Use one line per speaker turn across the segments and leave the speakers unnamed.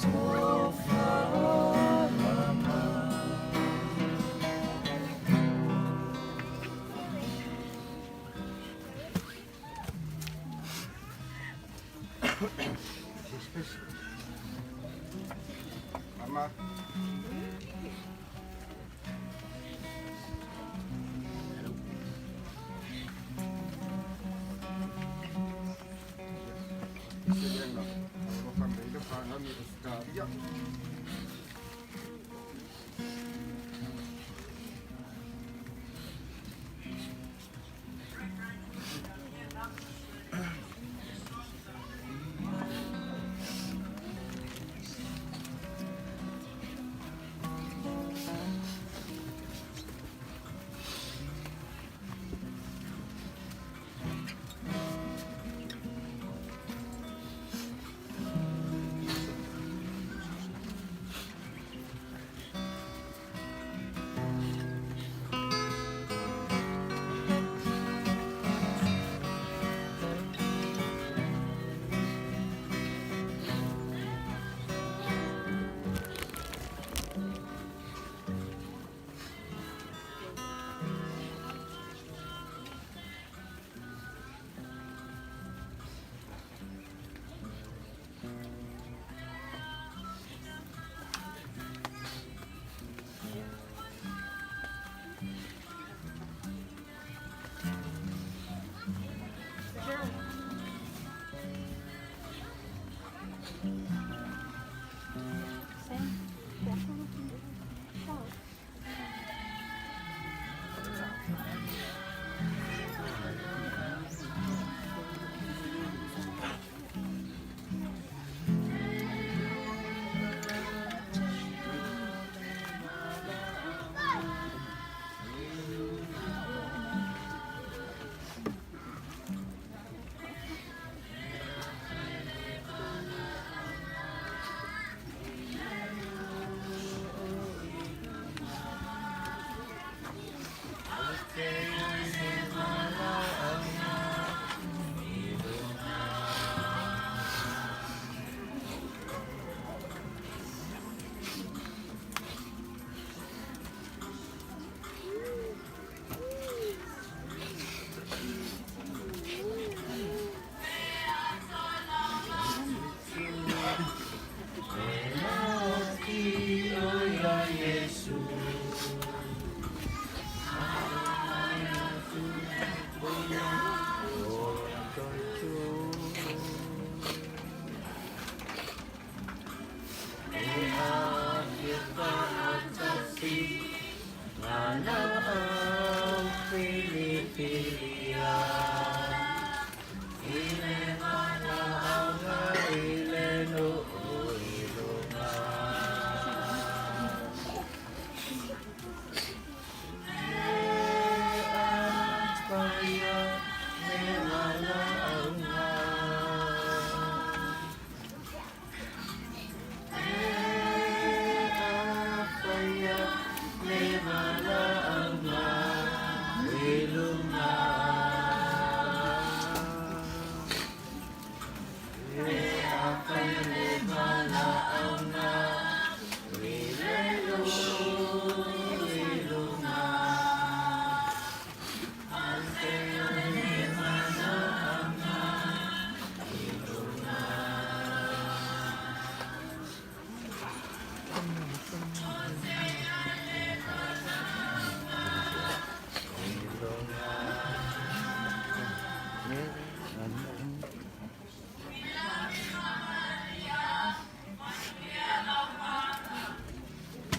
Mama.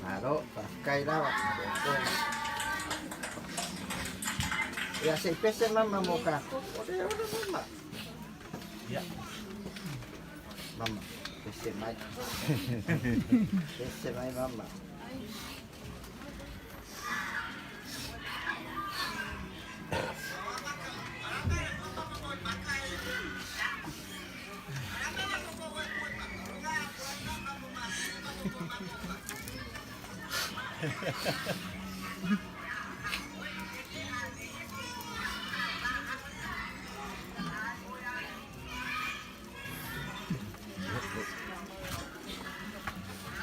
Malo, pakai dah. Ya, saya pesen mama muka. Ore ore mama.
Ya.
Mama, pesen mai. Pesen mai mama.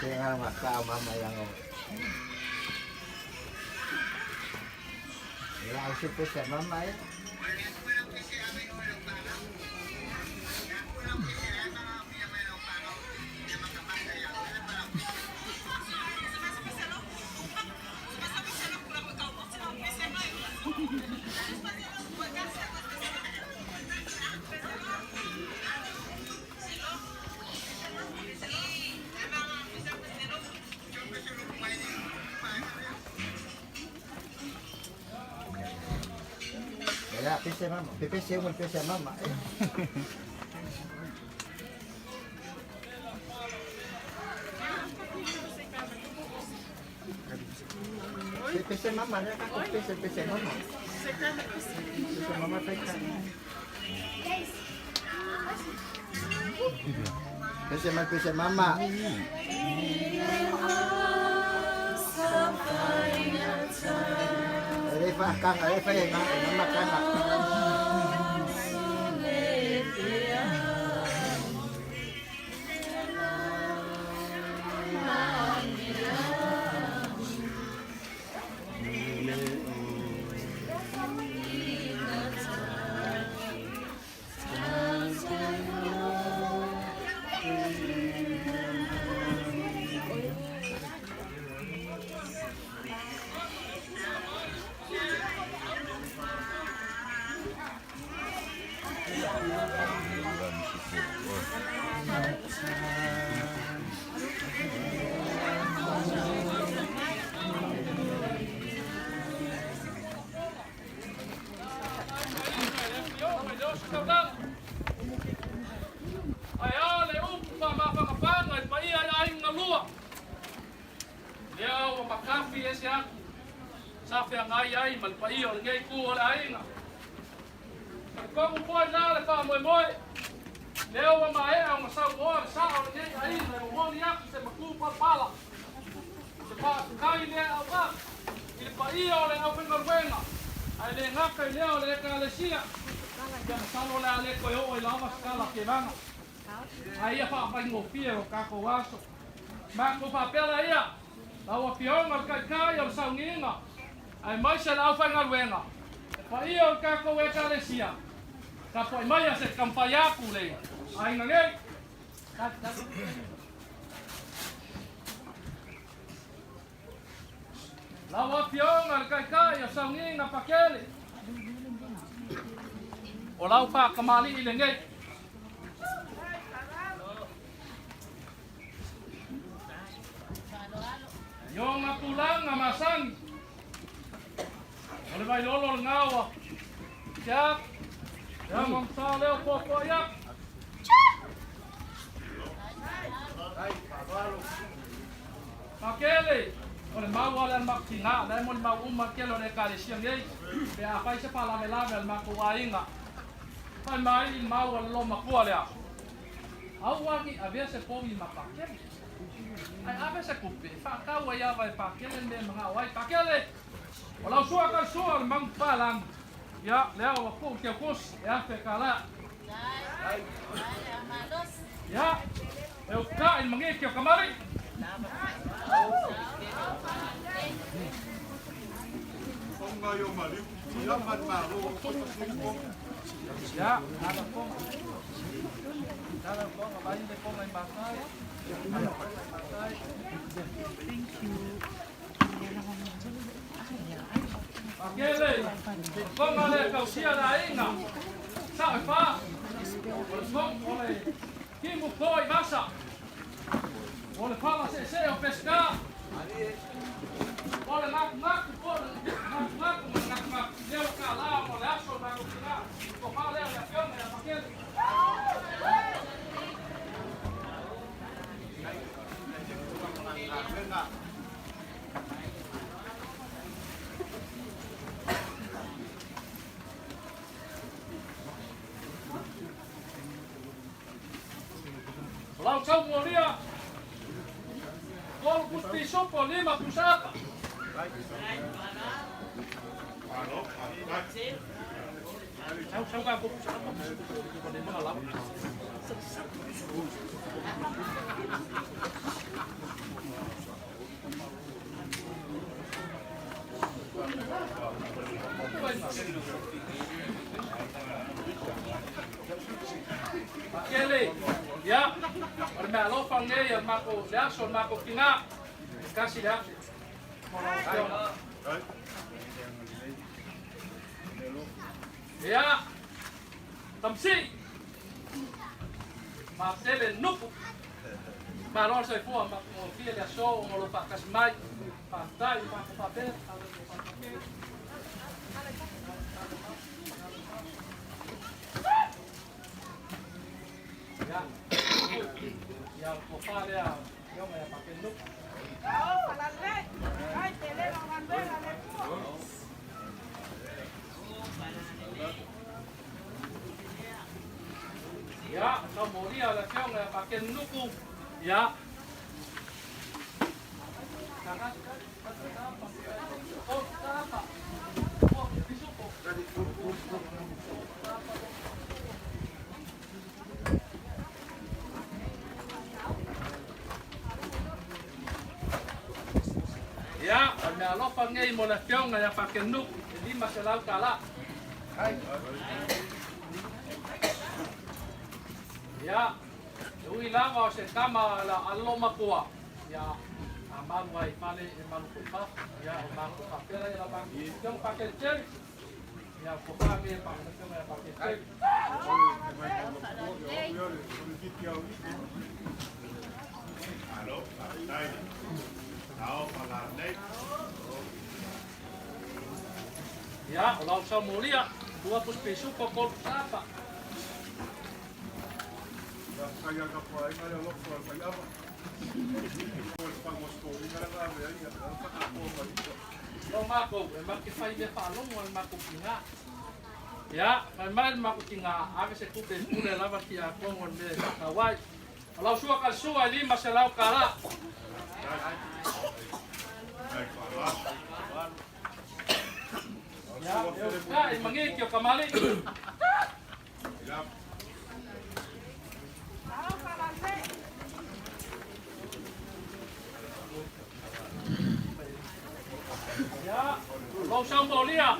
Kaya nga ka mama yang Ya, usip ko siya mama eh. Ya, pese mama, pese mo pese mama eh. Pese mama, ya ka pese pese mama. Pese mama pese. Pese mama pese mama. Alefa kang alefa ya mama kang.
Ae a le upu faamafagafaga i le paia i aiga lua, lea ua makafi ese atu sa feagai ai ma le paia o lenei itu o le aiga. Talitonu foi lena le faamoemoe, lea ua maea ona saunoa le sa'a o lenei aiga e momoli atu se matu palapala, se faafetai lea e auā i le paia o le aufaigaluega, ae le gata i lea o le Ekalesia. Ia masalo o le a le toe oo ai lava se tala kevaga, ae ia faafaigofie lo tatou aso. Matou faapea laia, lau Afioga i le Taitai o le Sauniga, aemaise le aufaigaluega, le paia o le tatou Ekalesia, tapuai maia se i taumafai atu le aiga nei. Lau Afioga i le Taitai o Sauniga Pakele, o lau faatamalii lenei. I ona tulaga masani, o le vailolo o le gaoa, Jack, ia ma leo poapoa ia. Pakele, o le mau a le alamakutina, la e molimau uma le tele o le Ekalesia nei, pe afai se faalavelave a le matou aiga. Fai mai le mau a le loomatua lea, Aua ne i avea se povi ma Pakele. Ae ave se tupe e faatau ai ava e Pakele le mea e manao ai. Pakele, o lau sua ka sua o le manu palangi. Ia, lea ua tuu i Teukusi e $1,000. Ia, e utukaʻi le magiki o kamaliʻi. Ia, tala ponga. Tala ponga, vai le ponga i matai. Matai. Pakele, ponga lea tausia le aiga. Sao e fa. O le fong, o le timu po i vasa. O le fala seesee o Peseta. O le gakugaku po o le gakugaku ma le gakugaku lea ua tala ona o le aso o le malosiga. Tofa lea o le Afioga ia Pakele. O lau tau molia, tolu pusi pisupo, lima pusa apa. Sau sau ka pusa apa pusa lima lau. mea alofa lenei a le matou le aso o le matou tina, e $1,000 mo lau afioga. Ia, Tamasii, Matele Nuku, malo le soifua matagofie le aso ona o lou faatasi mai. Faafetai matou faapea. Ia, ia, o tofa lea, afioga ia Matele Nuku. Ia, taumolia le afioga ia Pateni Nuku. Ia. Ia, o le meaalofa lenei mo le afioga ia Pateni Nuku, e $500. Ia, e ui lava o se tama a le loomatua, ia, a malu ai i fale e malu foi i fafo. Ia, o matou faapea laia lau afioga Pateni Jerry. Ia, o tofa lenei e le afioga ia Pateni Jerry. Ia, o lau saumolia, ua pusi pisupo tolu sapa. O matou, e matou te fai mea faalogo a le matou tiga. Ia, fai mai le matou tiga, ave se tupe e pule lava le tiakono i le mea e faatau ai. O lau sua talesua e $500. Ia, e usutai magiki o kamali'i. Ia, o lou saumolia,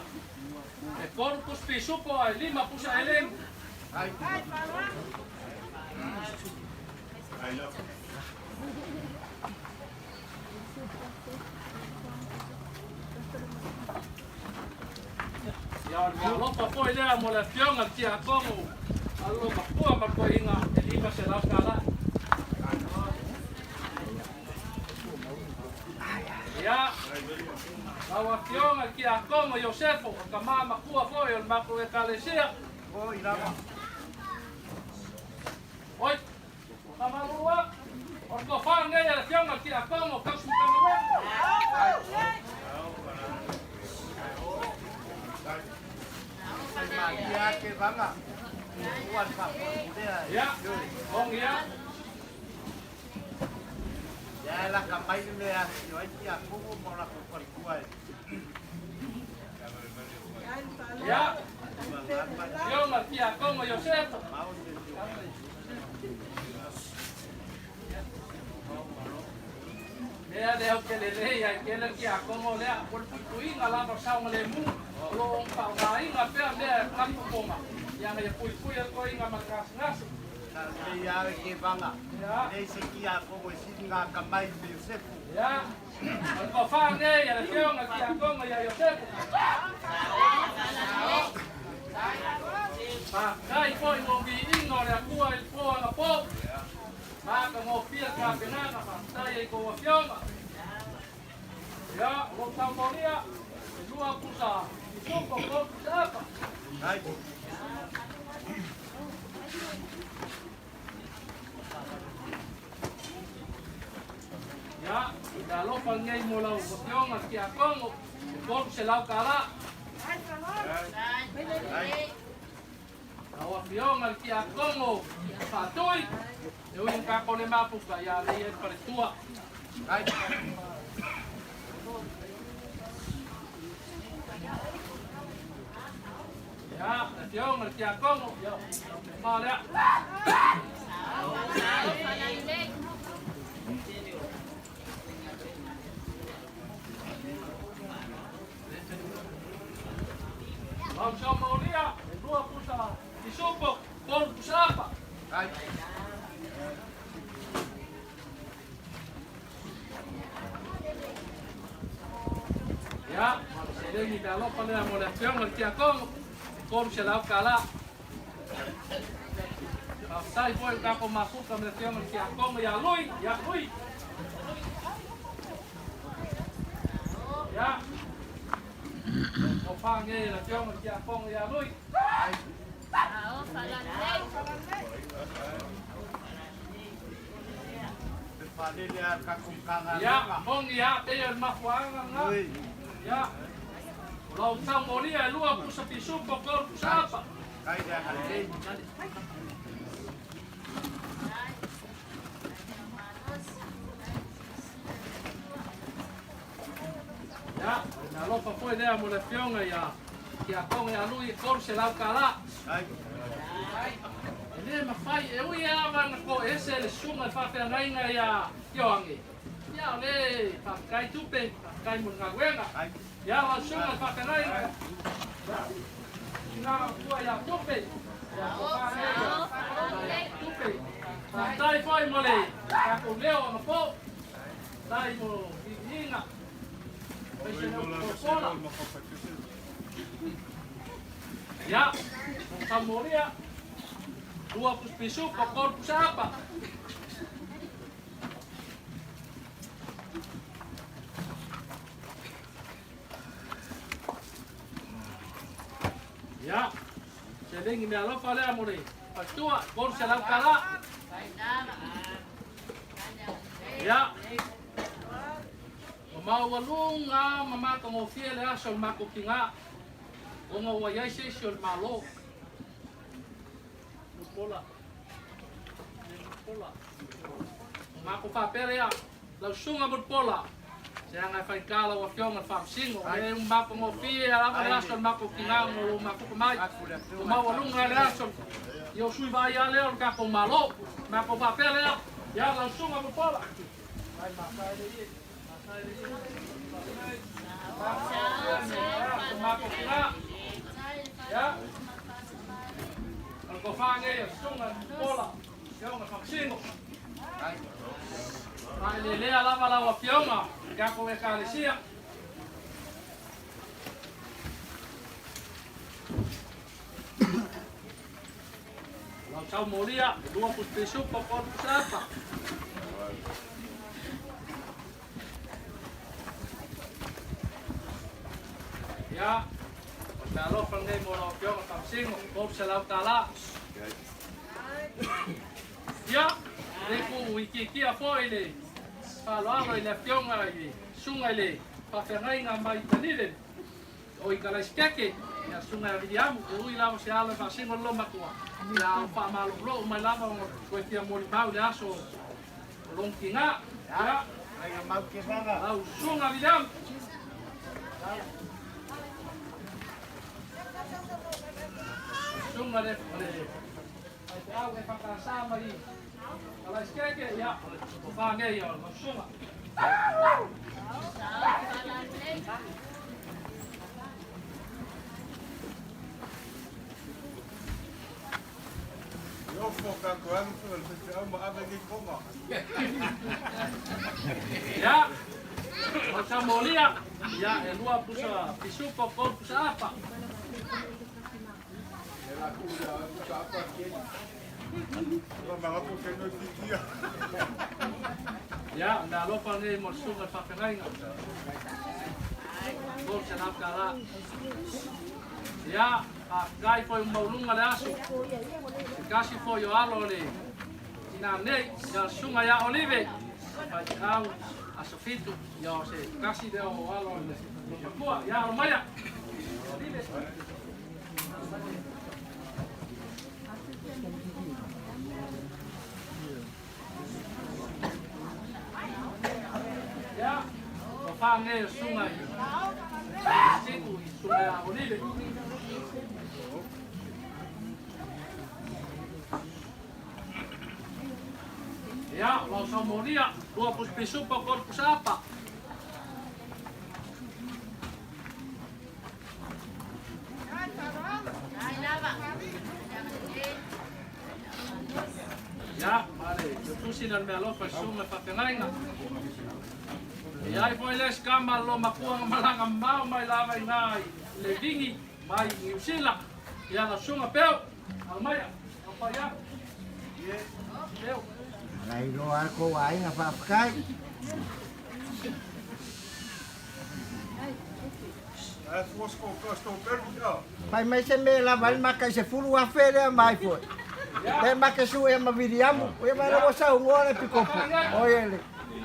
e 3 pusi pisupo ae 5 pusa eleni. Ia, o le meaalofa foi lea mo le afioga i le tiakono a le loomatua ma le toeaina e $500. Ia, lau afioga i le tiakono Iosefo, o le tama matua foi o le matou ekalesia. Oi, faamalulu atu, o le tofa lenei a le afioga i le tiakono tausi Matagaluega. Ia, ogia. Ia, afioga i le tiakono Iosefo. Mea lea ou te lelei ai tele le tiakono lea, o le puipuiga lava o le saogalemu, o lo o faaaogaina pea mea e talifofoga, ia ina ia puipui ai le toeaina ma le gasegase. Ia, o le tofa lenei a le afioga i le tiakono ia Iosefo. Faafetai foi mo viiga o le Atua i le po anapo. Matagofie le tapenaga, faafetai ai i tou afioga. Ia, o lou taumolia, e 2 pusa pisupo, 3 pusa apa. Ia, le alofa lenei mo lau afioga le tiakono, e $300. Lau afioga le tiakono Faatui, e ui ina tatou le mafuta, ia lea i le faletua. Ia, le afioga le tiakono, ia, lau tofa lea. Lau saumolia, e 2 pusa pisupo, 3 pusa apa. Seleni mealofa lea mo le afioga le tiakono e $300. Faafetai foi le tatou mafuta ma le afioga le tiakono ia Lui, ia Lui. Ia. O whange le afioga le tiakono ia Lui. Ia, moni ia, te ia mafuaga ngā. Ia, o lau tau molia e lua pusa pisupo kolu pusa apa. Ia, o le alofa foi lea mo le afioga ia tiakono ia Lui e $300. E le mafai e ui lava na ko ese le susuga le faafeagaiga ia Ioane. Ia o le faafetai tupe, faafetai mo le galuega. Ia lau susuga le faafeagaiga. Ina tua ia tupe. Ia tupe. Faafetai foi mo le tatou leo ona po. Faafetai mo viviiga. Aemaise le upu. Ia, Samoria. Lua pus pisupo, tolu pusa apa. Ia, seleni mealofa lea mo le faletua, $300. Ia, o maualuga ma matagofie le aso o le matou tigā, ona ua iai se isi o le Malo. Mulipola. Mulipola. O matou faapea lea, lau susuga Mulipola, se aga e faigā lau afioga le faamasino, o le matagofie lava le aso o le matou tigā ona o lou mafuta mai. O maualuga le aso, ia o sui vaai lea o le tatou Malo. Matou faapea lea, ia lau susuga Mulipola. Ai masai le ie, masai le ie. Matou tigā. Ia. O le tofa nei o susuga Mulipola, afioga le faamasino. Faelelea lava lau afioga, tatou ekalesia. Lau sau molia, lua pus pisupo, tolu pusa apa. Ia, o le meaalofa lenei mo lau afioga faamasino, $300. Ia, le ku ikiikia foi le faaaloalo i le afioga i susuga i le faafeagaiga mai Tanile o i Kalaisikeke, ia susuga ia Viliamu, e ui lava se alo e faasino le lomatua. Ia o faamalolou mai lava ona toe fia molimau i le aso o lona tigā. Ia, lau susuga Viliamu. Susuga le faifeau e whakasa mai Kalaisikeke, ia, o le tofa nei o lau susuga. Ia, o Samolia, ia, e lua pusa pisupo, tolu pusa apa. Ia, me alofa nei mo le susuga le faafeagaiga. $300. Ia, faafetai foi mauluga le aso. Se kasi foi o alo le tina nei, ia susuga ia Olive. Faifeau aso 7, ia o se kasi lea o alo le matua. Ia, alo maia. Olive. Ia, o whange o susuga i situ i susuga ia Olive. Ia, lau saumolia, lua pus pisupo, tolu pusa apa. Ia, ma le tusi na le mealofa i susuga i faafeagaiga. E ai foi le isi kama a lo makua na malaga mamao mai lava i ina i Levingi mai Niu Sila. Ia lau susuga Peu, alo maia, lau pai aku. Peu.
Alai loa le kou aiga faafetai. Fai mai se mea e lava ai le maka i 10,000 lea mai foi. Le make sue ma Viliamu. Ia vai ua saunoa le pikopo. Oi le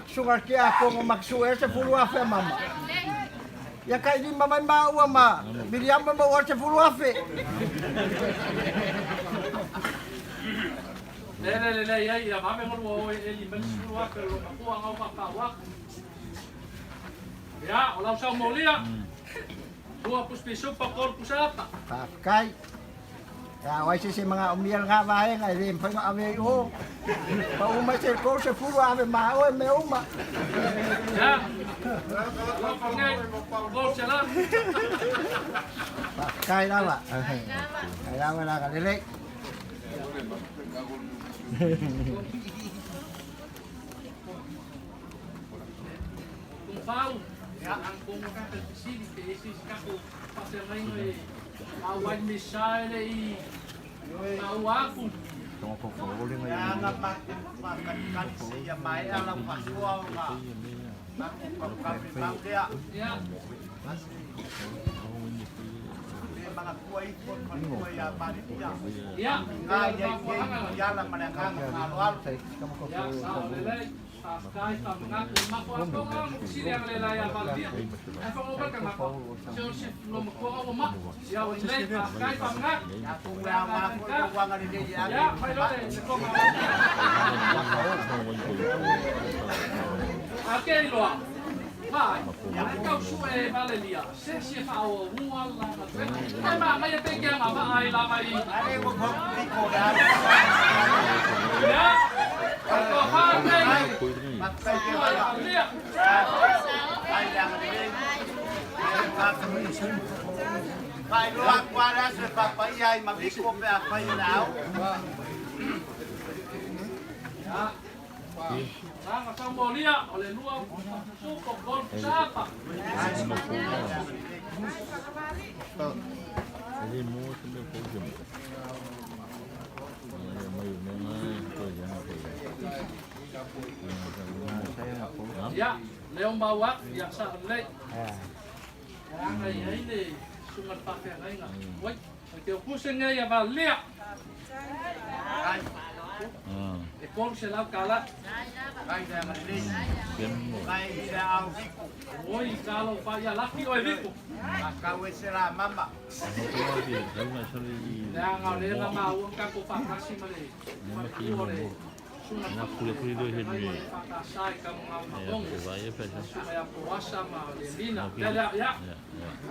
susuga le tiakono make sue 10,000 a mama. Ia kai lima mai maua ma Viliamu e maua le 10,000.
Le le le le ai ia vave ngolua oe eli mai le 10,000 o lo makua ngau faapau aku. Ia, o lau sau molia. Lua pusi pisupa, tolu pusa apa.
Faafetai. Ia o ai se isi e manaomia lena vaega e le mafai ona ave ai i o. Pau mai se 30 ave ma oe mea uma.
Ia, alofa nei, 300.
Faafetai lava. Faafetai lava le agalelei.
Tufau, ang kongo ka fesili pe isi isi kako faafeagaiga e auai misa e le'i maua aku.
Leaga matou faakalikali seia maea lau faasoa ona matou kaukau le mau lea.
Ia.
Pe manatua ifo le faletua ia Palemia
Ia,
i ina
e
i ai nei
mafuaaga
le taiala ma le agaga faaaloalo.
Ia, sao lelei, faafetai faamanatu i le mafuaaga ma fesili agalelai ia Palemia. Ae fagogo mai le tagata, se o se lomatuaga ua mai. Ia ua lelei, faafetai faamanatu.
Atonu e aoga foi lou agalelei e ave
Ia,
i le
fai loa
falemai.
le le toga. A ke iloa, vaai, ai tau sue e Valelia, se isi e faaauaua la galuega. Ae manaia pe ke agavaa ai lava i.
A lea ua mapu piko o le alu.
Ia, o le tofa lenei,
Faafetai
matua ia
Ievaga.
Valelia.
Faafetai le agalelei. Faailoa atu lava le aso e faapaia ai ma Miko pe afai o le a oo.
Ia, lana saumolia, o le lua supo, tolu pusapa. Ia, lea ua maua atu, ia sao lelei. Leaga e i ai le susuga i le faafeagaiga. Oi, o le teopuse lenei a Valelia. E $300.
Faafetai le agalelei. Faafetai i se aao Viko.
Oi, talofa ia laki oe Viko.
Faatau ese la mama.
Leaga o lea na maua na tatou faatasi ma le faletua o le susuga i le faafeagaiga o le Efatasā i Tanugamanono. Susuga ia Poasa ma Lemina. Lea, lea, ia.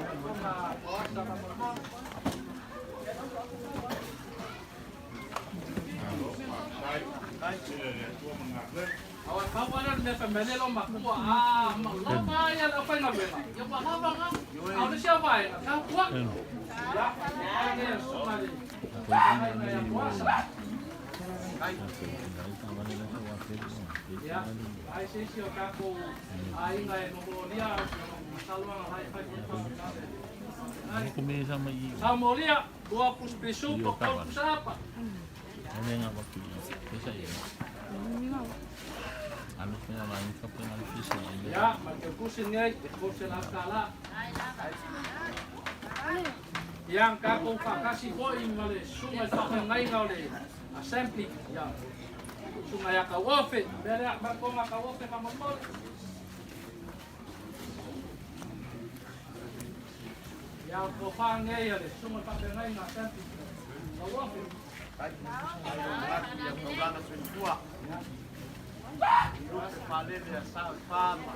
Susuga Poasa ma Lemina. Aua e pau lava lea o le mea fai mai ai lou matua, a lava a ia le aufaigaluega, ia ua lava lena. A o le isi vaega, tapuai. Ia, fai nei a le susuga i le feagaiga ia Poasa. Ia, ai se isi o tatou aiga e nofonolia, masalo ana la e fai foi faalavelave a le faafeagai. Saumolia, lua pusi pisupo, tolu pusa apa. Ia, ma le teutusi lenei, e $300. Ia, na tatou faatasi foi ma le susuga i le faafeagaiga o le Assembly, ia, susuga ia Tauofe. Mea lea, mai le toga Tauofe faamolemole. Ia, o le tofa lenei a le susuga i le faafeagaiga Assembly, Tauofe.
Faafetai lou manatu i lau taulaga soifua. I lupe faalele a sao e fa ma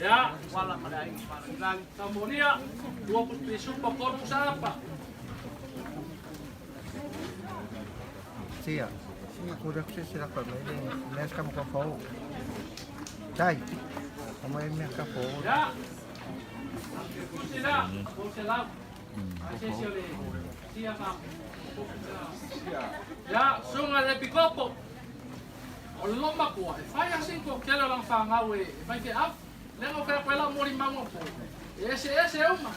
Ia,
Tuala ma le aiga faalagilagi.
Saumolia, lua pusi pisupo, tolu pusa apa.
Sia. Kura se se la pa mai le mea ka mo ka fau. Tai. Mo mea ka fau.
Ia, tusi lea, 300. Ai se isi o le sia ma. Ia, susuga i le Epikopo. O le lomakua, e fai lava sina toatele o lana fanau e faifeau. Lea na ou fai atu ai lau molimau anapo, e eseese uma.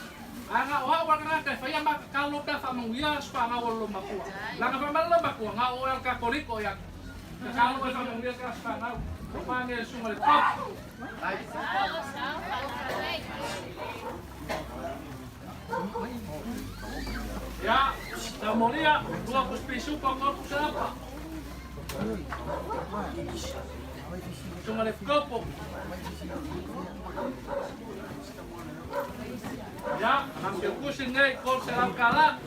Ae na o au a le tagata e faia ma tatalo pe a faamanuia se fanau a le lomakua. Leaga fai mai le lomakua, na o oe a le Katoliko ia tatalo oe e faamanuia se fanau. Tofa nei le susuga i le Pope. Ia, taumolia, lua pusi pisupo, tolu pusi apa. Susuga i le Kopo. Ia, Rampiukusi lenei, $300.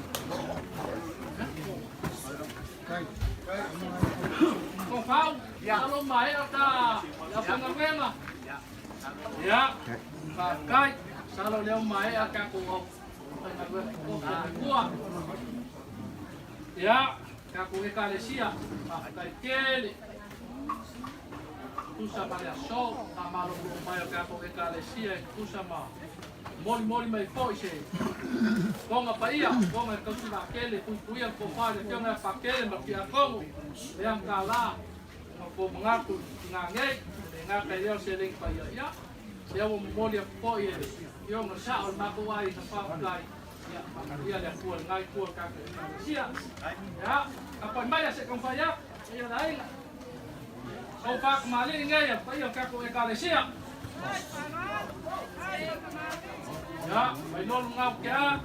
Tofau, masalo maea ta le aufaigaluega. Ia, faafetai, masalo o lea ua maea le tatou aufaigaluega totofi a le Atua. Ia, tatou Ekalesia, faafetai tele. Tusa ma le aso, faamalolo mai o le tatou Ekalesia e tusa ma molimoli mai foi se fofoga paia, fofoga e tausi vaatele, puipuia le tofa i le Afioga ia Patele ma le Tiakono, lea matala, ona tou manatu i tina nei, e le gata i lea o seleni paia, ia, lea ua momoli atu foi e le Afioga i le Sao o le matou aiga, faafetai, ia, faamanuia le Atua i lena itu o le tatou Ekalesia. Ia, tapuai maia se i taumafai atu, paia o le aiga. Tofa tamalii nei a le paia o le tatou Ekalesia. Ia, Vailolo Gaukeā.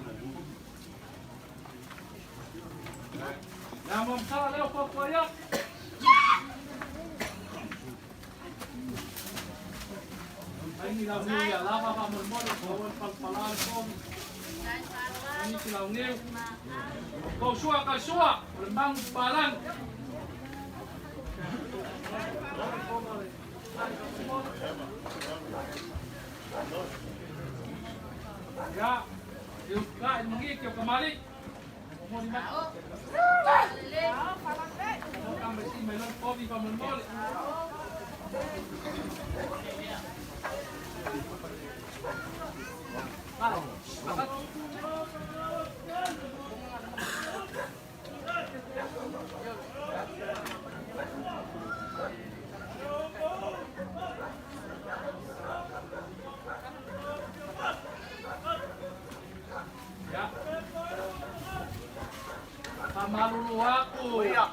Ia, mo masala leo fuafua ia. Ai ni lau niu ia lava faamolemole, maua le palapala le povi. Ai ni lau niu. Kou sua kai sua, o le magu papalagi. Ia, e utukai le magiki o kamali'i. Momoli mai. Lau tama i sii mai loa le povi faamolemole. Ia. Faamalulu atu lau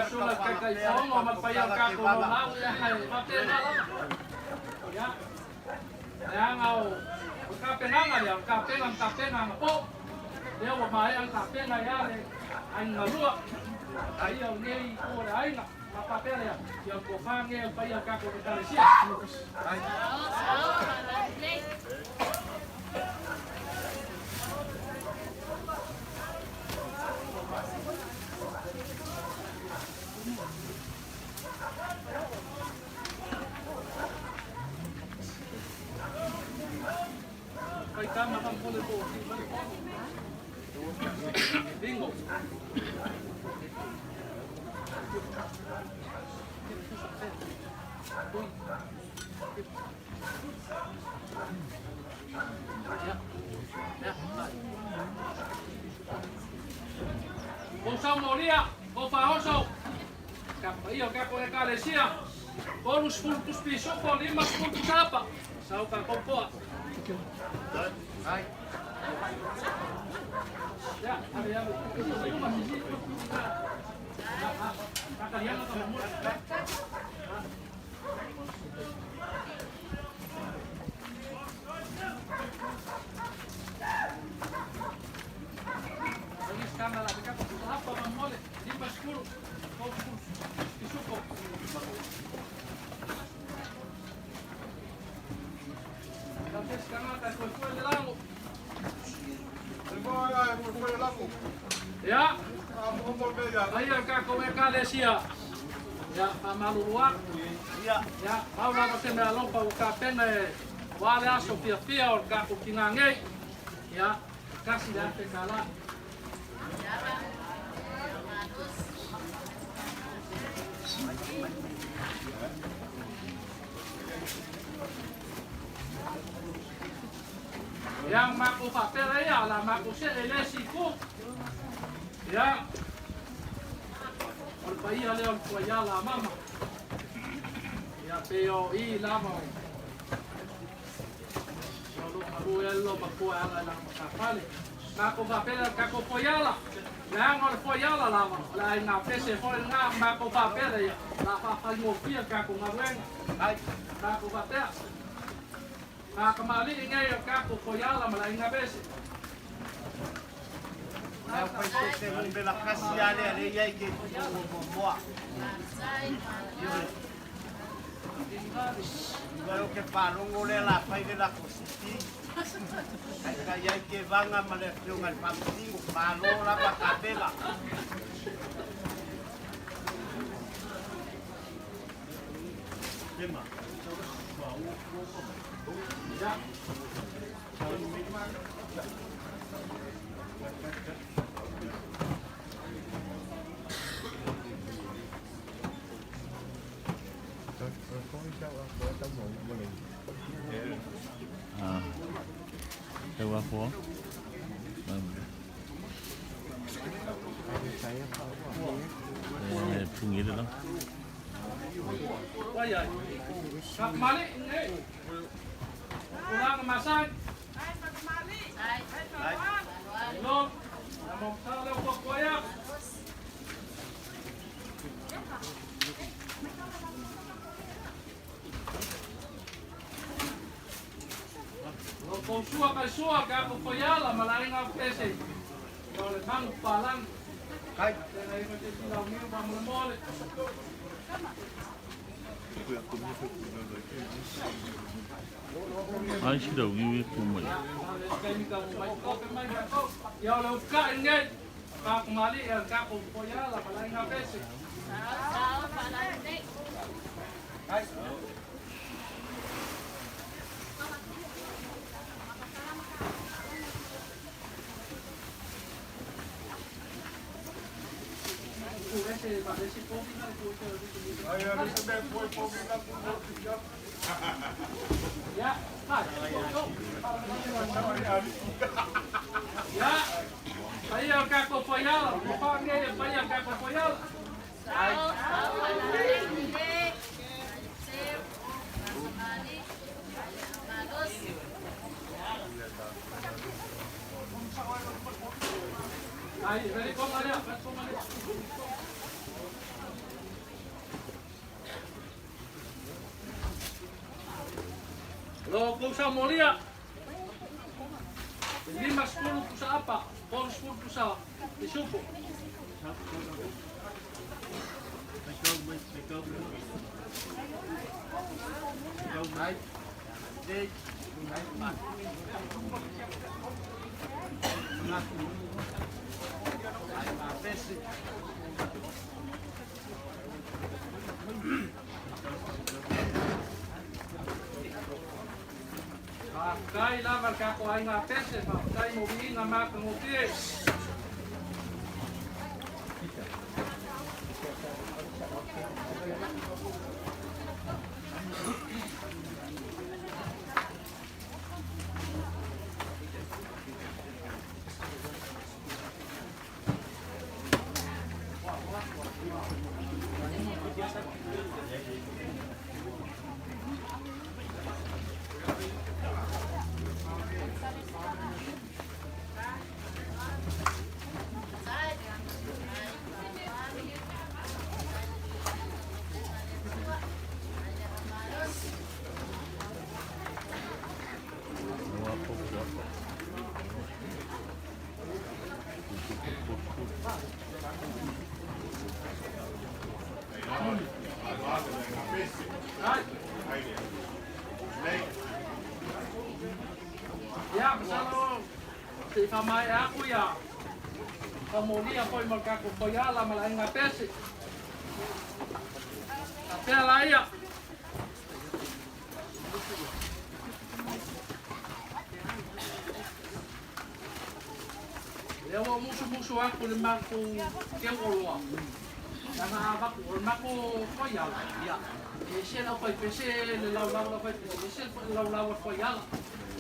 Susuga i le Taitaifono ma le paia o le tatou naunau, ia e faapena lava. Ia, leaga o le tapenaga lea, o le tapena na tapena anapo. Lea ua maea ona tapena ia le aiga galua, paia o lenei itu o le aiga. Ma faapea lea, ia o le tofa lenei o le paia o le tatou Ekalesia. Faitama faamolemole po o sii mai le fono. Bingo. Kou saumolia, kou faaoso, ka paia o tatou Ekalesia, 30 tusi pisupo, 50 tusi apa, sau tatou poa. Ia, ave ave. Uma sisi. Takaliana ka mamuli. Ia, paia o le tatou Ekalesia, ia, faamalulu atu. Ia, pau lava se meaalofa ua tapena e aua le aso fiafia o le tatou tina nei. Ia, e $1,000. Ia, ma matou faapea lea, o le a matou see i le isi itu. Ia, o le paia lea o le Tuaiala a Mama. Ia pei o i lava o o loo galue ai le loomatua e ala i lana matafale. Matou faapea lea o le tatou foiala, leaga o le foiala lava o le aiga pese foi lena. Matou faapea lea ia o le a faafaigofie le tatou galuega. Matou faapea na kamali'i nei o le tatou foiala ma le aiga pese.
Lau fai se se numera kasi ale ale ia i ke muamua. Ioe o ke faalogo lea la fai le lako siti. Ai ka iai ke vanga ma le afioga i le Faamasino. Malo lava tapena.
Sua kai sua ka ko foiala ma la inga pese. O le mangu palang.
Kai.
Tena inga te sila umiu pa mo mole.
Ai sila umiu e kumai.
Ia o le uka inge. Ka kumali e ka ko foiala ma la inga pese.
Kai.
Ya, hai. Ya. Paia o kako foiala, o pa nge paia kako foiala. Ai, veri ko maria, veri ko maria. Lo kousa molia. Lima sepuluh pusa apa? Pon sepuluh pusa isupo.
Ai. Dei. Ai ma pese.
Kai lava le kako aiga pese, faafetai mo viiga matagofie. Ia, masalo se i faamaea aku ia famolia foi ma le tatou foiala ma le aiga pese. Faapea laia. Lea ua musumusu aku le matou keuoloa. Lana avatu o le matou foiala. Ia, e ese le aufaipese le laulau le aufaipese, ese le laulau a le foiala.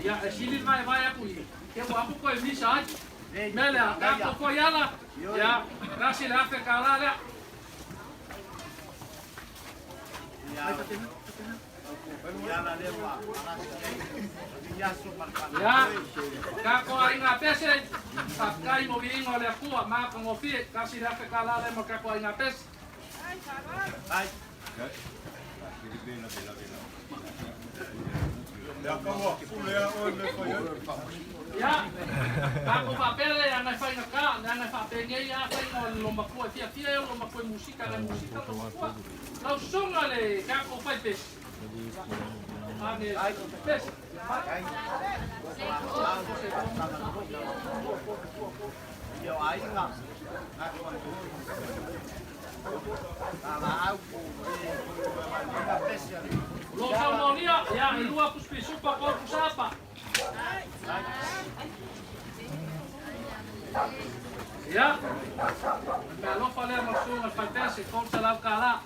Ia, e sili le vaevae aku i keu aku koe misa ai. Mea lea, tatou foiala, ia, tasi le $1,000 lea. Ia, kako aiga pese, faafetai mo viiga o le Atua, matagofie, $1,000 lea mo le kako aiga pese. Ia, tatou faapea lea leaga e faigata, leaga e faapenei lava faiga o le lomatua e fiafia ai o le lomatua i musika, leaga e musika le lomatua. Lau susuga le tatou faipesi, ane pesi. O lo o saunoalia, ia, e lua pusi pisupa, tolu pusa apa. Ia, o le meaalofa lea mo le susuga i le faipese, $300.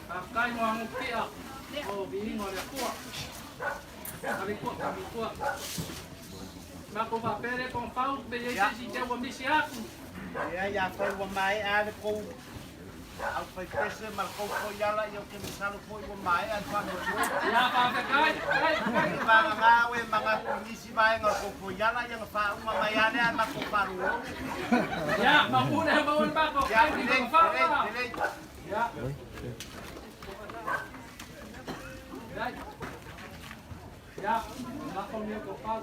Faafetai mo agutia o viiga o le Atua. Kalitua, kalitua. Matou faapea lea Togafau, pe i ai se isi teu ua misi atu.
Leai, afai ua maea le kou aufaipese ma le kou foi ala, ia ou te masalo foi ua maea le faamoemoe.
Ia, faafetai, faafetai, faafetai.
Vagana oe e manatu i nisi vaega o le kou foi ala, ia ona faauma mai lava lea ae matou faalogologo.
Ia, mapu lea maua le matou
Ia,
taimi
lelei,
Togafau.
lelei, lelei.
Ia. Ia. Ia, lafo le mea Togafau.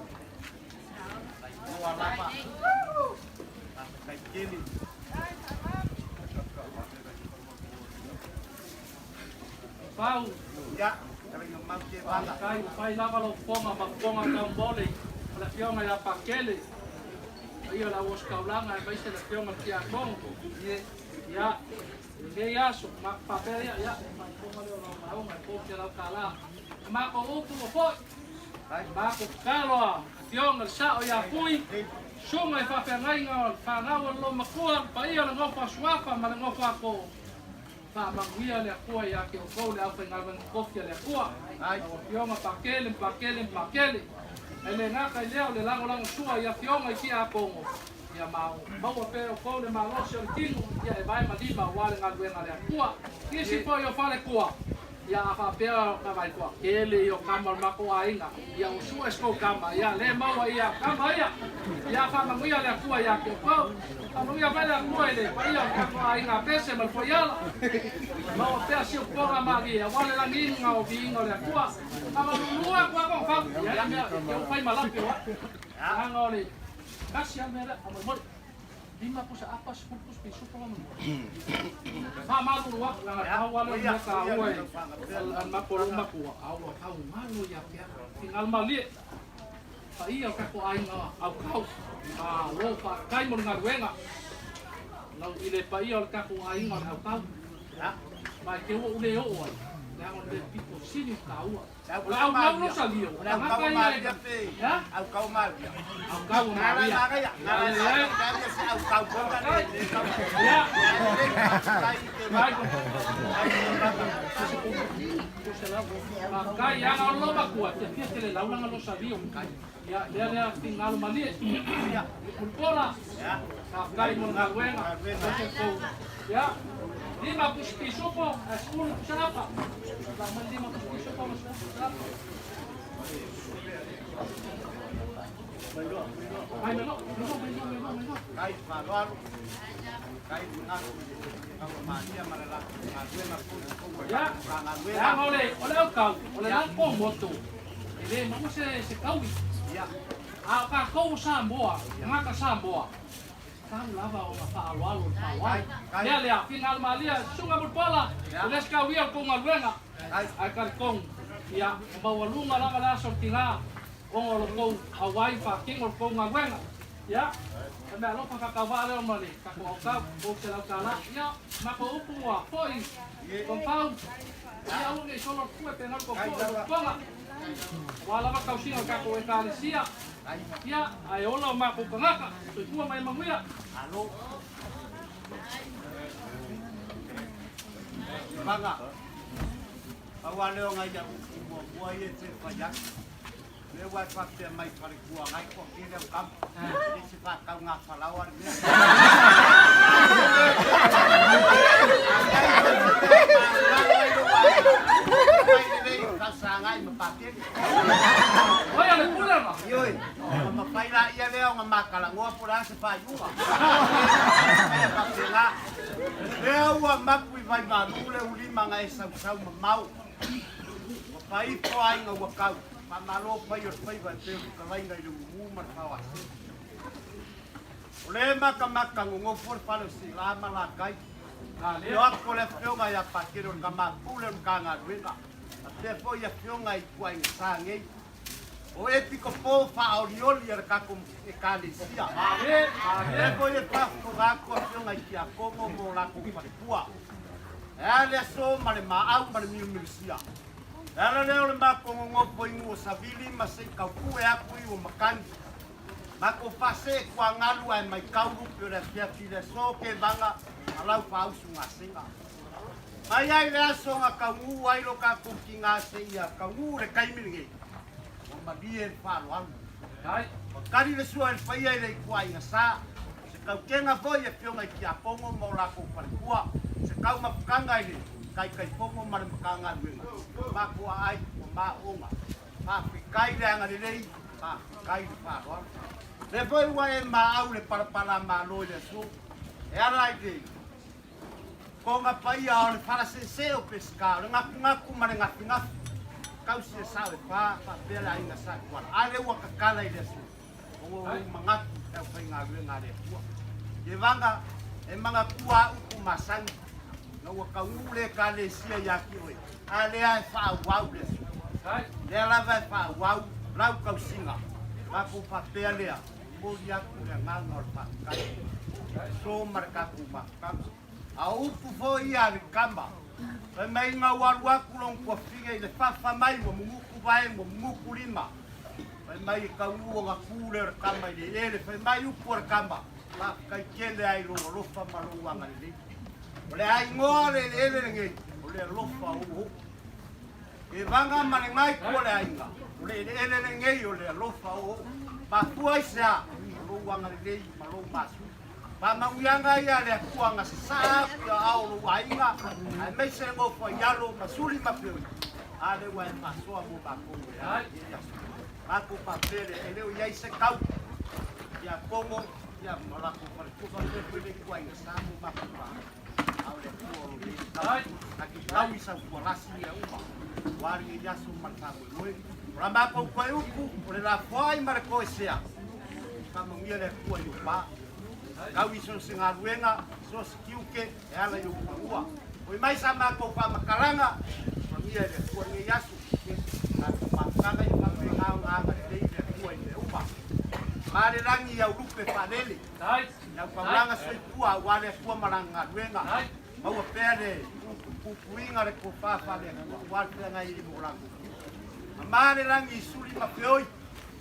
Ua lava. Faafetai tele.
Pau.
Ia, talaga mau te vanga.
Faafetai ua fai lava lau fofoga ma fofoga taumole o le Afioga ia Pakele, paia o le auositaulaga aemaise le Afioga i le Tiakono. Ia, i lenei aso, ma faapea ia, ia, faafofoga lea o lau lauga e $300. O matou upu ua foi, matou tatalo a Afioga i le Sao ia Pui, susuga i faafeagaiga o le fanau a le Loomatua, le paia o le nofo a Suafa ma le nofo a Too. Faamanuia le Atua ia te outou le aufaigaluega tofi a le Atua, lau Afioga Pakele ma Pakele ma Pakele. E le gata i lea o le lagolagosua i Afioga i Tiakono, ia maua pea e outou le malosi o le tino, ia e vae ma lima aua le galuega a le Atua. Nisi foi o faletua, ia a faapea ka vai toatele ia o kama o le matou aiga, ia ua sue se tou kama, ia le maua ia kama ia. Ia faamanuia le Atua ia te outou. Faamanuia mai le Atua i le paia o le tatou aiga Pese ma le Foiala. Maua pea si upoga malie aua le lagiga o viiga o le Atua. Faamalulu atu lava o fau. Ia le mea e te fai malape o au. Leaga o le tasi lava mea lea, faamolemole. Lima pusa apa, 10 pusa pisupo ma manu. Faamalulu atu, leaga tau lava lea o le mea taua e a le matou lou matua, a ua tau galo ia te au. Fingal malie. Paia o tatou aiga aukau, malo faafetai mo le galuega. Lau i le paia o le tatou aiga o le aukau. Ma e te ua ou le oo ai, leaga o le mea pito sili ona taua. O le augau lo salio, o tagata ia e... Ha?
Aukau Maria.
Aukau o Maria. Ia. Faafetai, ia o lo matua, fiafia tele laulaga lo salio. Ia, lea lea finagalo malie. Ia, Mulipola, faafetai mo le galuega. Ia, lima pusi pisupo, ae 10 pusa apa. Lau mai lima pusi pisupo ma 10 pusa apa. Mai mai lo, mai lo, mai lo, mai lo, mai lo.
Kai faaaloalo, kai manatu i le tauamalia ma le latou galuega foi i tou
Ia,
Matagaluega.
leaga o le, o le aukau, o le latou motu, e le maua se, se taui.
Ia,
A o tatou o Samoa, tagata Samoa, e tatau lava ona faaaloalo i le faaaloalo. Lea lea, finagalo malie, Susuga Mulipola, o le isi tauia o le tou galuega, ae talitonu, ia, e maualuga lava le aso o le tina ona o lo outou auai faatino le tou galuega. Ia, o le meaalofa faatauvaa lea ma le tatou aukau, $300. Ia, matou upu ua foi, Togafau, ia aua ne i solo le pue pe galu tou po'o i lou toga. Aua lava tausiga o le tatou Ekalesia, ia, ae ola o matou tagata. Soifua ma ia manuia.
Malo. Vaga. Pau lava lea o nai au upu muamua ia e fia fai atu. O lea ua e faapea mai falekua ngai toa tele au tama. E le se faatauga falaoa le mea. fesilai ma Patele.
Oi a le pule lena.
Ioe, ona mafai laia lea ona ma talanoa po o le a se faaiuga. Faia faapena. Lea ua mapu i Vaimalu le ulima na e sausau mamao. Ua faifo aiga ua tau. Faamalo pai o le faiva e pei o fetalaiga i le mumu ma le faoase. O le makamaka nonofo le fale o Sila ma Lakai. Afio atu o le afioga ia Patele o le tama pule o le Matagaluega, faapea foi afioga i ituaiga sa nei. O epikopo faaolioli a le tatou Ekalesia. Lea foi e faafofoga atu afioga i tiakono ma o latou faletua. E a le aso ma le maau ma le milumilusia. Le ala lea o le matou nonofo i nuu o Savili ma se i taupue atu i Uamakani. Matou faasee tuagalu ae maitau lupe o le afiafi i le aso kevaga ma lau faausu gasega. Mai ai le aso na taunuu ai lo tatou tiga seia taunuu le taimi lenei, ua malie le faaaloalo. Ua tali le sua e le paia i le ituaiga sa, se tautega foi i afioga i tiakono ma o latou faletua, se taumafataga i le Taitaifono ma le Matagaluega, matou aai ua maooga. Faafetai le agalelei, faafetai le faaaloalo. Lea foi ua e maau le palapala malo i le aso, e ala i le toga paia o le falaseese o Peseta, o le gatunatu ma le gafigafi, tausi e sao e fa, faapea le aiga Sa Tuala. A lea ua tatala i le aso, ona o lou manatu i le aufaigaluega a le Atua. Ievaga, e manatua a upu masani, ina ua taunuu le Ekalesia ia te oe, a lea e faaauau le aso. Lea lava e faaauau lau tausiga, matou faapea lea, momoli atu le agaga o le faafetai i le aso ma le tatou mafutaga. A o upu foi ia a le tama, fai mai ina ua alu atu lona tuafine i le fafa mai ua munuku vae ua munuku lima, fai mai e taunuu ona tu lea o le tama i le eleele, fai mai upu a le tama, faafetai tele lava i lou alofa ma lou agalelei. O le a igoa le eleele lenei, o le alofa o ou. E vaga ma le gai o le aiga, o le eleele lenei o le alofa o ou. Mafua i se a, o lou agalelei ma lou masui. Faamanuiaga ia a le Atua na sasaa atu i aao o lou aiga, aemaise le nofo ai alo ma suli ma feoi, a lea ua e faasoa mo matou e ala i lenei aso. Matou faapea lea, e le o i ai se tau ia Kogo ia ma latou faletua faapea foi le ituaiga sa mo matou vaega. A o le Atua o lo o i ai le tau, na te tau i sau tualasi mea uma, ua lenei aso ma le faamoemoe. O la matou toe upu, o le lafoai ma le toesea, faamanuia le Atua i ou pa. Tau i so o se galuega, so o se tiute, e ala i ou fanua. Oi mai sa matou faamatalaga, manuia e le Atua lenei aso. Tatou mafutaga ia faapena ona agalelei le Atua i mea uma. Ma le lagi i au lupe faalele, i au taulaga soifua aua le Atua ma lana galuega. Maua pea le puipuiga le tofa faale-Atua aua le feagai ai ma o latou tiute. Mama le lagi i suli ma feoi,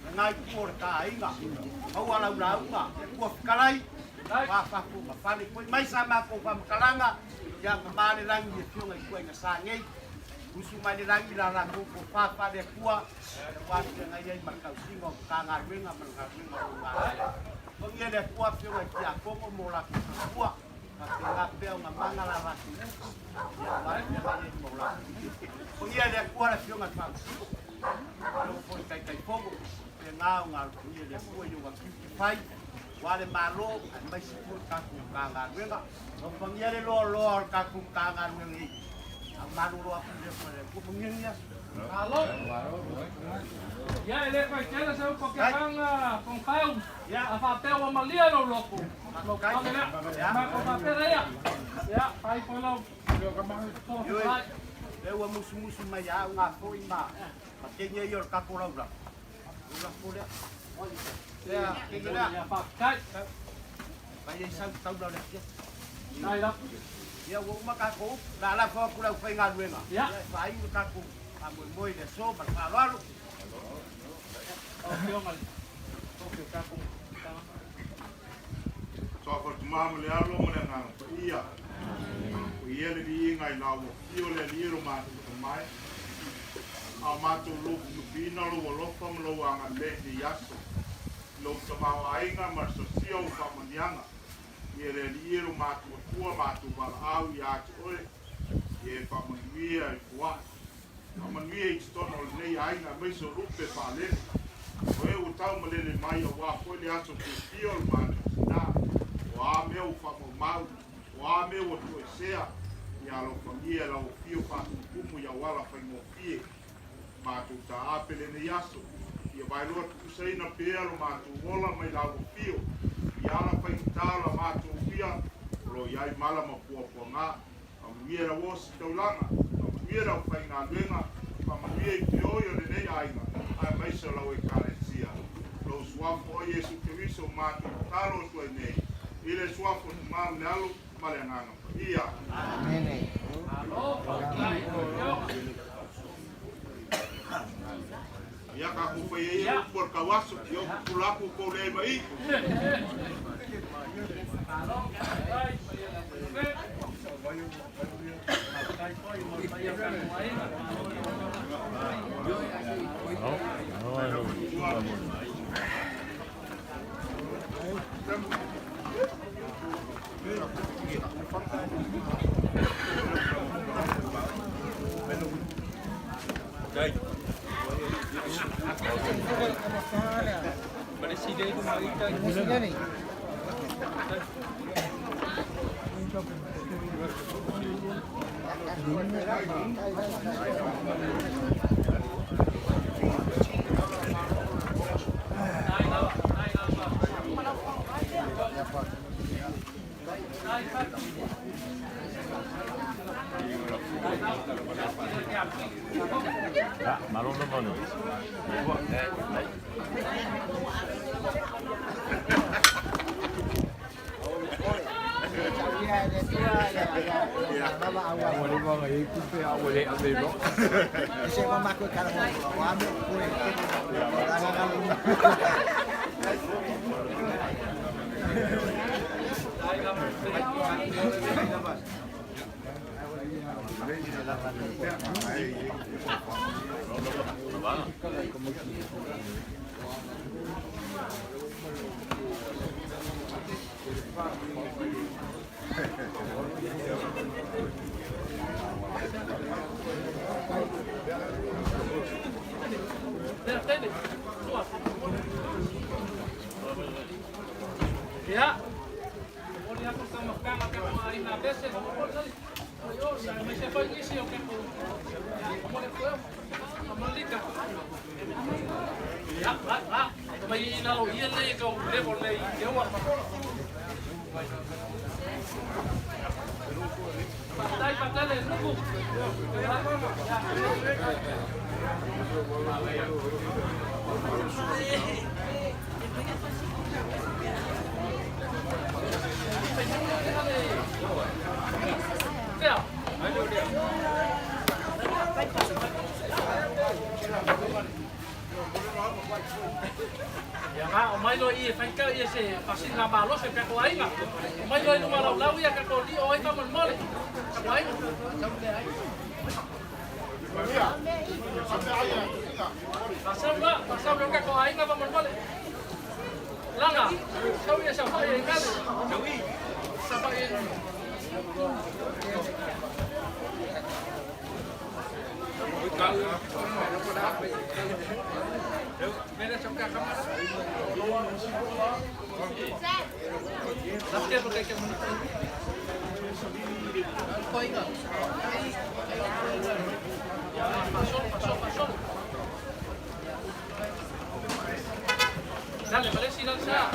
le gaituo o le ta aiga. Maua lau lauga, le Atua fetalai, ua faafofoga fale. Foi mai sa matou faamatalaga, ia mama le lagi i afioga i tuaiga sa nei. Usu mai le lagi la latou tofa faale-Atua, aua le feagai ai ma le tausiga o Matagaluega ma le galuega o lo o galulue. Togia le Atua afioga i Tiakono mo latou faletua, faapena pea ona mana la latou upu, ia aua le feagai ai ma o latou tiute. Togia le Atua le afioga i le Faamasino, afioga foi i Taitaifono, faapena ona alofagia le Atua i ona tiute fai, aua le Malo aemaise foi le tatou Matagaluega. Alofagia le loaloa o le tatou Matagaluega nei, a malolo atu lea ma le Atua. Manuia lenei aso.
Malo. Ia e le fai tele se upu a ke agaga Fontau. A faapea ua malie lou loto, lou pale lea. Ma ko faapea lea. Ia, fai foi lau
Ioe, lea ua musumusu mai a au ngā foi ma ma kenya ia o le tatou laulau. O lafo lea. Lea, kenya lea.
Ia, faafetai.
Fai ai sau taula o le afiafi.
Ai la.
Ia ua uma tatou upu. La lafo atu le aufaigaluega.
Ia.
E faaiu le tatou faamoemoe i le aso ma le faaaloalo.
Lau Afioga i le tofi o tatou
Suafa o le Tama ma le Alo ma le Agaga Paia. O ia le viiga i la ua fio le Alii e lo matou atamai, a o matou lufilufiina lou alofa ma lou agalelei i nei aso, i lou tamaoaiga ma le sosia o ou faamanuiaga. Ia le Alii e lo matou Atua matou valaau ia te oe, ia e faamanuia i foai. Faamanuia. Faamanuia i totonu o lenei aiga aemaise o lupe faalele. O e ua taumalele mai auā foi le aso fiafia o le matou tinā. O a mea ua faamaumau, o a mea ua toesea, ia alofagia e lau afio faatumutumu i auala faigofie. Matou taape lenei aso, ia vaeloa tutusaina pea lo matou ola mai lau afio i ala faigata o la matou uia o lo o i ai mala ma puapuaga. Faamanuia i lau ositaulaga, faamanuia i le aufaigaluega, faamanuia i feoi o lenei aiga, aemaise o lau Ekalesia. Lou Suafa o Iesu Keriso matou tatalo atu ai nei, i le Suafa o le Tama ma le Alo ma le Agaga Paia.
Amene.
Malo faafetai i lau Afioga.
Ia tatou faia ia upu o le tauaso, ia o pupula atu outou leai ma i.
Malo faafetai paia le Afioga. Faafetai foi mo le paia o tatou aiga. Malo i lau Afioga.
Malo lava le.
Ia, momoli atu le taumafataga a tatou aiga Abese, aemaise foi nisi o tatou, ia, momoli atu ea, famalika. Ia, a, a, mai i lalo ia nei tau level nei i te ua. Faafetai patele nuku. Ia, Tea. Ia nga o mai loa i e faitau ia se faasiliga malosi o tatou aiga. O mai loa i luma laulau ia tatou lio ai faamolemole. Tatou aiga. Faasau la, faasau le tatou aiga faamolemole. Laga, sau ia saofai ai kale. Saofai ai. Dale, palesi lansa.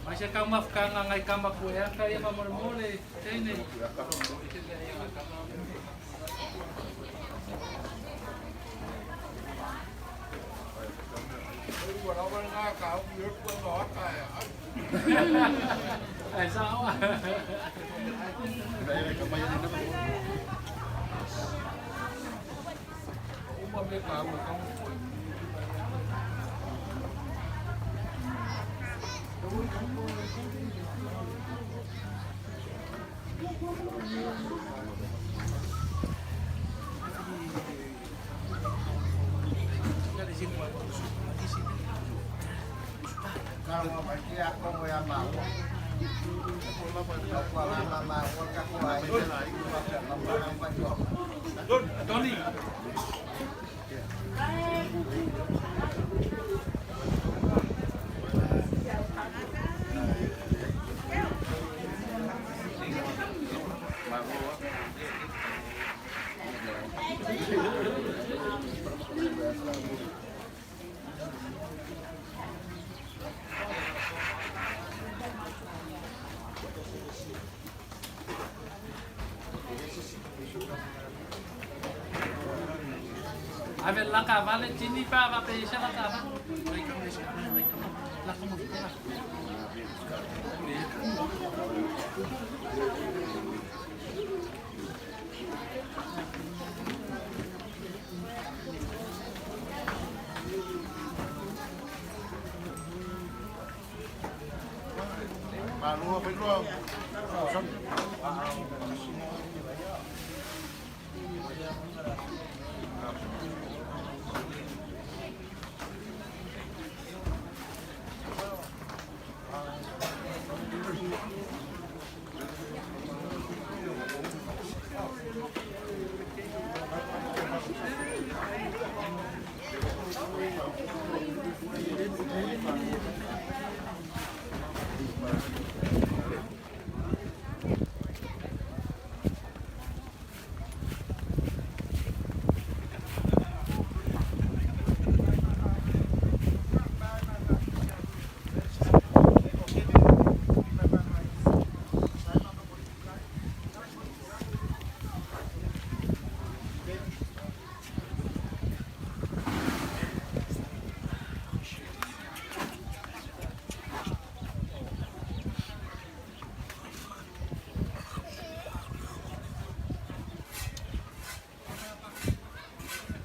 Mai se kau mafukanga ngai kama kue aka ia mamoremole tene. Ai sao? Tony. Ave la cavale tini pa va pe la cava. La como
Malo 2002 tausaga.